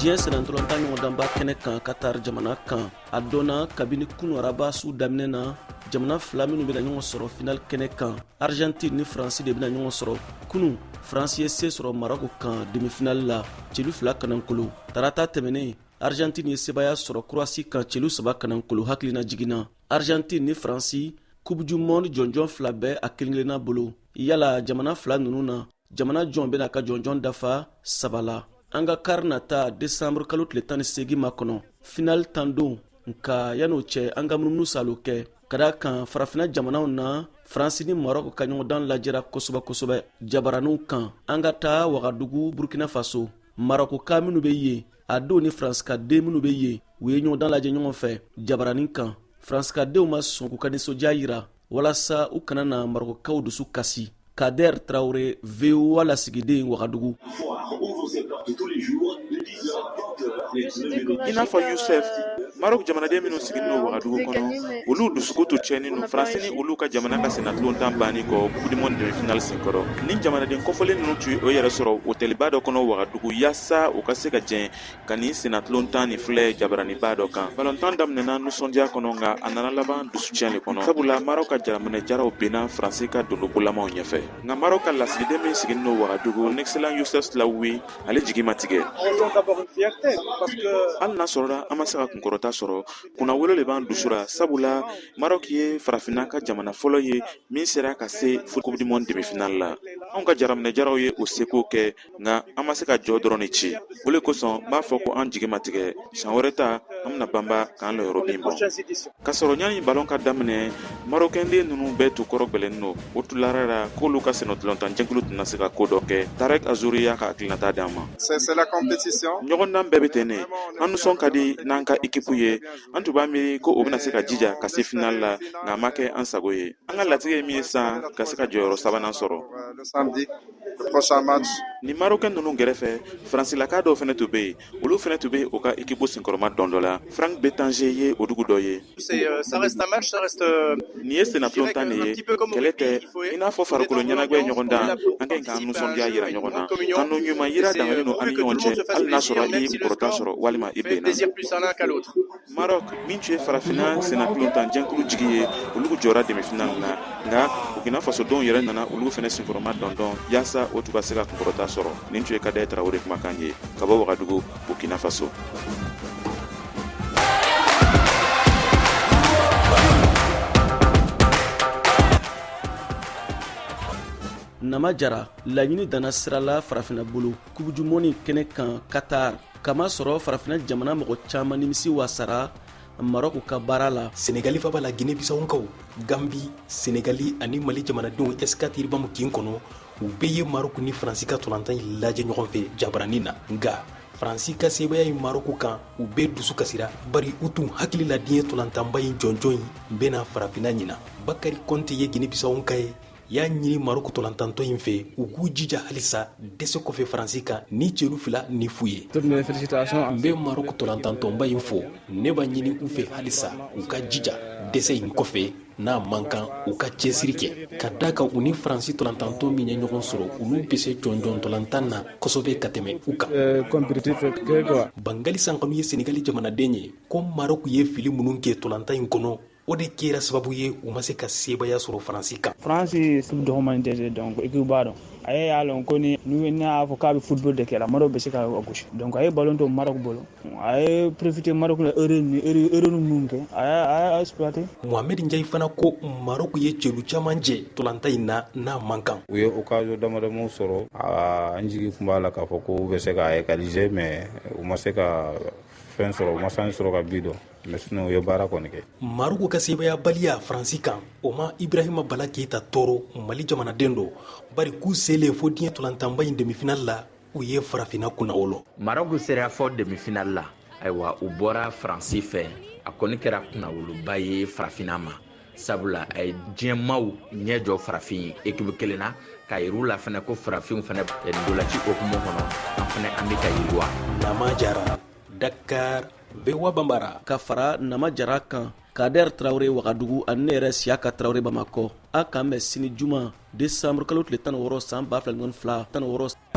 Diɲɛ sennantolatan ɲɔgɔndanba kɛnɛ kan Qatar jamana kan, a dɔnna kabini kunu araba su daminɛ na, jamana fila minnu bɛna ɲɔgɔn sɔrɔ final kɛnɛ kan. Argentine ni Faransi de bɛna ɲɔgɔn sɔrɔ. Kunu, Faransi ye se sɔrɔ Marɔku kan demi-finale la, celu 2 kanankolo. Tarata tɛmɛnen, Argentine ye sebaya sɔrɔ Croatie kan, celu 3 kanankolo. Hakilina jiginna, Argentine ni Faransi, Coupe du monde jɔnjɔn fila bɛ a kelen kelenna bolo. Yala jamana fila ninnu na, jamana jɔn bɛna ka jɔnjɔn dafa saba la? An ka kari nata desanburu kalo tile 18 makɔnɔ final tan don. Nka yan'o cɛ, an ka munumunu salo kɛ ka da kan farafina jamanaw na. Faransi ni Marɔku ka ɲɔgɔndan lajɛra kosɛbɛ kosɛbɛ jabaraniw kan. An ka taa Wagadugu, Burkina Faso. Marɔkuka minnu bɛ yen a don ni Faransika den minnu bɛ yen, u ye ɲɔgɔndan lajɛ ɲɔgɔn fɛ jabaranin kan. Faransikadenw ma sɔn k'u ka nisɔndiya yira walasa u kana na Marɔkukaw dusu kasi. Kader Traoré, VOA lasigiden, Wagadugu. I n'a fɔ Yusuf, Maroc jamanaden minnu sigilen don Wagadugu kɔnɔ, olu dusukun tun tiɲɛnen don Faransi ni olu ka jamana ka sennantolatan banni kɔ Coupe du monde demi-finale senkɔrɔ. Nin jamanaden kofɔlen ninnu tun ye o yɛrɛ sɔrɔ hôtelba dɔ kɔnɔ Wagadugu yaasa u ka se ka jɛn ka nin sennantolatan nin filɛ jabaraniba dɔ kan. Balontan daminɛna nisɔndiya kɔnɔ, nka a nana laban dusutiɲɛ le kɔnɔ, sabula Maroc ka jaraminɛ jaraw benna Faransi ka dondobolamaw ɲɛfɛ. Nka Maroc ka lasigiden min sigilen don Wagadugu, son excellence Yusuf Slaoui, ale jigi ma tigɛ. Hali n'a sɔrɔla an ma se ka kunkɔrɔta sɔrɔ, kunnawolo le b'an dusu ra, sabula Maroc ye farafinna ka jamana fɔlɔ ye min sera ka se fo Coupe du monde demi-finale la. Anw ka jaraminɛ jaraw ye o seko kɛ, nka an ma se ka jɔ dɔrɔn de ci. O le kosɔn n b'a fɔ ko an jigi ma tigɛ. San wɛrɛ ta, an bɛna banba k'an lɔyɔrɔ bin bɔn. K'a sɔrɔ ɲani balon ka daminɛ, marokɛnden ninnu bɛɛ tun kɔrɔ gwɛlɛnin don. O tun lara la k'olu ka sennantolatan jɛkulu tɛna se ka ko dɔ kɛ. Tarek Azuri y'a ka hakilinata d'an ma. Ɲɔgɔndan bɛɛ bɛ ten ne. An nisɔn ka di n'an ka ekipu ye. An tun b'a miiri ko o bɛna se ka jija ka se final la, nka a ma kɛ an sago ye. An ka latigɛ ye min ye sisan, ka se ka jɔyɔrɔ sabanan sɔrɔ. Ni marokɛn ninnu gɛrɛfɛ, faransilaka dɔw fɛnɛ tun bɛ yen. Olu fɛnɛ tun bɛ u ka ekipu senkɔrɔma dɔn dɔ la. Frank Betanger ye o dugu dɔ ye. Nin ye sennantolatan de ye, kɛlɛ tɛ. I n'a fɔ farikolo ɲɛnajɛ ɲɔgɔndan, an ka ɲi k'an nisɔndiya yira ɲɔgɔn na. Kanu ɲuman yira dangalen don an ni ɲɔgɔn cɛ, hali n'a sɔrɔ i ye kunkɔrɔta sɔrɔ walima i benna. Maroc min tun ye farafinna sennantolatan jɛkulu jigi ye, olu jɔra demi-finale na, nka Burkina fasodenw yɛrɛ nana olu fana senkɔrɔma dɔndɔn yaasa o tun ka se ka kunkɔrɔta sɔrɔ. Nin tun ye Kadɛ Tarawele kumakan ye ka bɔ Wagadugu, Burkina Faso. Nama Jara, laɲini danna sira la farafinna bolo Coupe du monde kɛnɛ kan Qatar, kamasɔrɔ farafina jamana mɔgɔ caman nimisi wasara Marɔku ka baara la. Senegali faba la, Guinée Bissaukaw, Gambi, Senegali ani Mali jamanadenw S4 Iribamu kin kɔnɔ, u bɛɛ ye Marɔku ni Faransi ka tolatan in lajɛ ɲɔgɔn fɛ jabaranin na. Nka Faransi ka sebaaya in Marɔku kan, u bɛɛ dusu kasira, bari u tun hakili la diɲɛ tolantanba in jɔnjɔn in bɛna farafinna ɲinan. Bakari Kɔnte ye Guinée Bissauka ye, y'a ɲini Marɔku tolantantɔn in fɛ u k'u jija halisa dɛsɛ kɔfɛ Faransi kan ni celu 2-0 ye. N bɛ Marɔku tolantantɔnba in fo. Ne b'a ɲini u fɛ halisa u ka jija dɛsɛ in kɔfɛ, n'a man kan u ka cɛsiri kɛ, ka da kan u ni Faransi tolantantɔn min ye ɲɔgɔn sɔrɔ, olu bɛ se jɔnjɔn tolantan na kosɛbɛ ka tɛmɛ u kan. Bangali Sankanu ye Senegali jamanaden ye, ko Marɔku ye fili minnu kɛ tolantan in kɔnɔ, o de kɛra sababu ye u ma se ka sebaaya sɔrɔ Faransi kan. Faransi équipe dɔgɔman tɛ, donc équipe b'a dɔn a ye y'a lɔn ko ni n'a y'a fɔ k'a bɛ football de kɛ la, Maroc bɛ se ka gosi. Donc a ye ballon to Maroc bolo, a ye profiter Maroc la erreur ni erreur minnu kɛ, a y'a exploiter. Mohamed Ndiaye fana ko Maroc ye celu caman jɛ tolantan in na n'a man kan. U ye occasion damadamaw sɔrɔ. An jigi tun b'a la k'a fɔ ko u bɛ se ka égaliser, mais u ma se ka fɛn sɔrɔ, u ma chance sɔrɔ ka but don, mais sinon u ye baara kɔni kɛ. Maroc ka sebaayabaliya Faransi kan, o ma Ibrahima Bala Keyita tɔɔrɔ. Mali jamanaden don, bari k'u selen fo diɲɛ tolantanba in demi-finale la, u ye farafinna kunnawolo. Maroc sera fɔ demi-finale la. Ayiwa, u bɔra Faransi fɛ. A kɔni kɛra kunnawoloba ye farafinna ma, sabula a ye diɲɛ maaw ɲɛ jɔ farafin ekipu kelen na, k'a yir'u la fɛnɛ ko farafinw fɛnɛ ndolaci hukumu kɔnɔ, an fɛnɛ an bɛ ka yiriwa. Nama Jara, Dakar, VOA Bambara. Ka fara Nama Jara kan, Kader Traore Wagadugu ani ne yɛrɛ Siyaka Traore Bamakɔ. A k'an bɛn sini juma, desanburu kalo tile 16 san 2022 16.